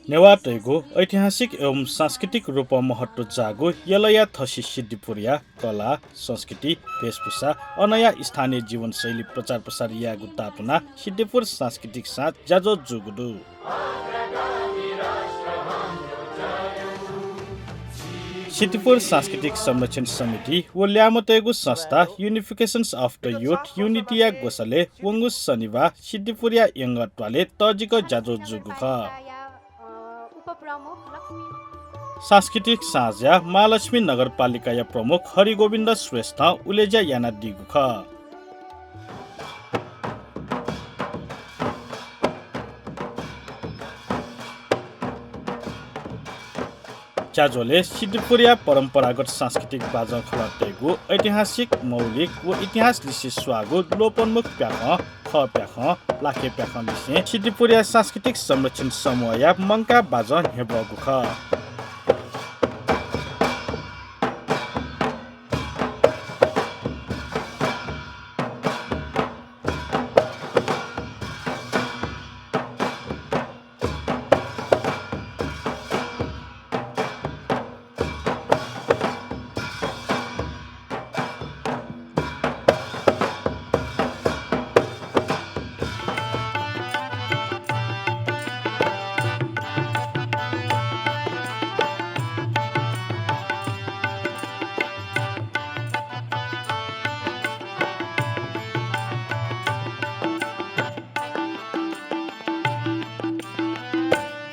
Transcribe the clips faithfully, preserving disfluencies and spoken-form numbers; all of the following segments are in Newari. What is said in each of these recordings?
नेवाःतय्गु ऐतिहासिक एवं सांस्कृतिक रूपं महत्व जाःगु यलया थसि सिद्धिपुरया कला, संस्कृति, भेषभूषा, अनया स्थानीय जीवनशैली प्रचार प्रसार यायेगु तातुना सिद्धिपुर सांस्कृतिक साँझ ज्याझ्वः जूगु दु। सिद्धिपुर सांस्कृतिक संरक्षण समिति व ल्याय्म्हतय्गु संस्था Unifications of the Youth, युनिटीया ग्वसालय् वंगु शनिबाः सिद्धिपुरया यंगः त्वालय् तःजिक ज्याझ्वः जूगु खः। सांस्कृतिक साँझया महालक्ष्मी नगरपालिकाया प्रमुख हरिगोविन्द श्रेष्ठं उलेज्या यानादीगु खः। ज्याझ्वलय् सिद्धिपुरया परम्परागत सांस्कृतिक बाजं खलःतय्गु ऐतिहासिक, मौलिक व इतिहास लिसे स्वाःगु ल्वपंमुख प्याखं, खः प्याखं, लाखे प्याखं लिसें सिद्धिपुरया सांस्कृतिक संरक्षण समूहया मंकाः बाजं न्ह्यब्वःगु खः।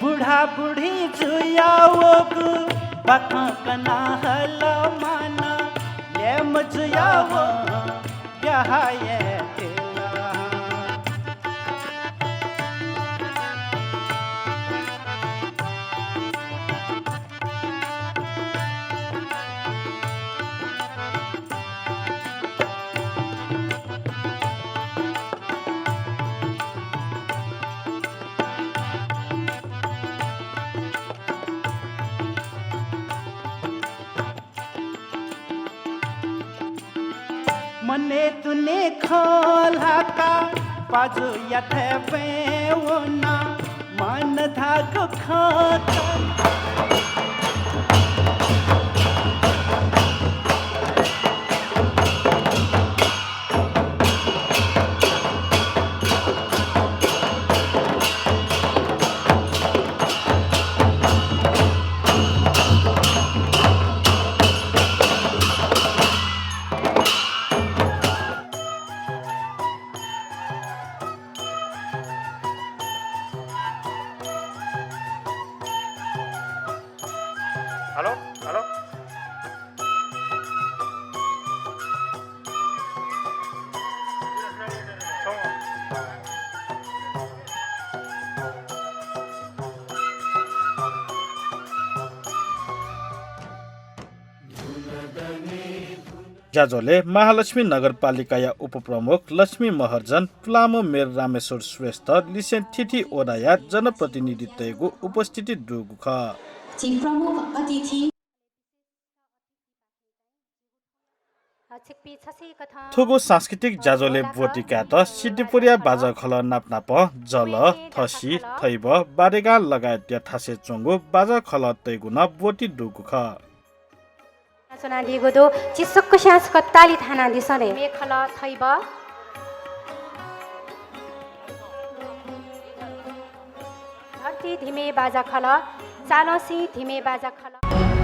बुढाबुढी जुयावःगु बाखं कना हल मान, ल्याय्म्ह जुयावं ब्याहा याये तिल। मनय् दुने खँ ल्हाका पाजुयाथाय् ब्वय् वना, मान धाःगु खँ त। Hello, hello. ज्याझ्वलय् महालक्ष्मी नगरपालिकाया उपप्रमुख लक्ष्मी महर्जन, तुलांम्ह मेयर रामेश्वर श्रेष्ठ लिसें थीथी वडाया जनप्रतिनिधितय्गु उपस्थिति दुगु खः। झी प्रमुख अतिथि। थुगु सांस्कृतिक ज्याझ्वलय् ब्वति कायेत सिद्धिपुरया बाजं खलः नापनापं जल, थसि, थैब, बादेगां लगायतया थासय् च्वंगु बाजं खलःतय्गु नं ब्वति दुगु खः। च्वनादीगु दु। झी सकसियां छकः ताली थानादिसँ ले। धिमे खलः थैब। धर्ती धिमे बाजा खलः, चालंसि धिमे बाजा खलः।